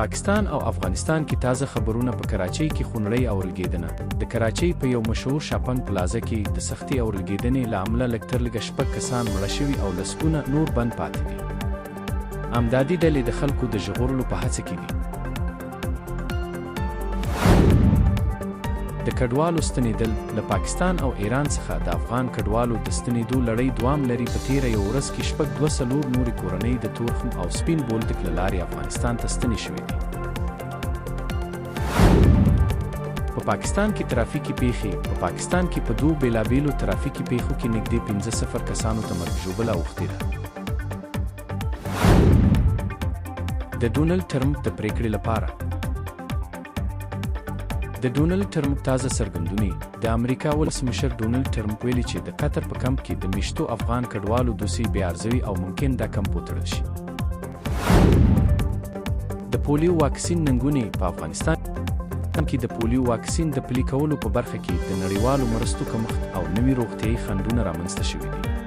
پاکستان او افغانستان کې تازه خبرونه. په کراچۍ کې خونړۍ اورلګېدنه. د کراچۍ په یو مشهور شاپنګ پلازه کې د سختې اورلګېدنې له امله لږترلږه شپږ کسان مړه شوي او لسګونه نور بند پاتې دي. امدادي ډلې د خلکو د ژغورلو په هڅه کې دي. د کډوالو ستنېدل. له پاکستان او ایران څخه د افغان کډوالو د ستنېدو لړۍ دوام لري. په تېره یوه ورځ کې شپږ دوه څلور نورې کورنۍ د تورخم او سپین بولدک له لارې افغانستان ته ستنې شوې دي. په پاکستان کې ترافیکي پېښې. په پاکستان کې په دوو بېلابېلو ترافیکي پېښو کې نږدې پنځه صفر کسانو ته مرګ ژوبله اوښتې ده. د ډونلډ ټرمپ د پرېکړې لپاره د ډونلډ ټرمپ تازه څرګندونې. د امریکا ولسمشر ډونلډ ټرمپ ویلي چې د قطر په کمپ کې د میشتو افغان کډوالو دوسیې بیا ارزوي او ممکن دا کمپ وتړل شي. د پولیو واکسین ننګونې. په افغانستان کې د پولیو واکسین د پلي کولو په برخه کې د نړیوالو مرستو کمښت او نوي روغتیايي خنډونه رامنځته شوي دي.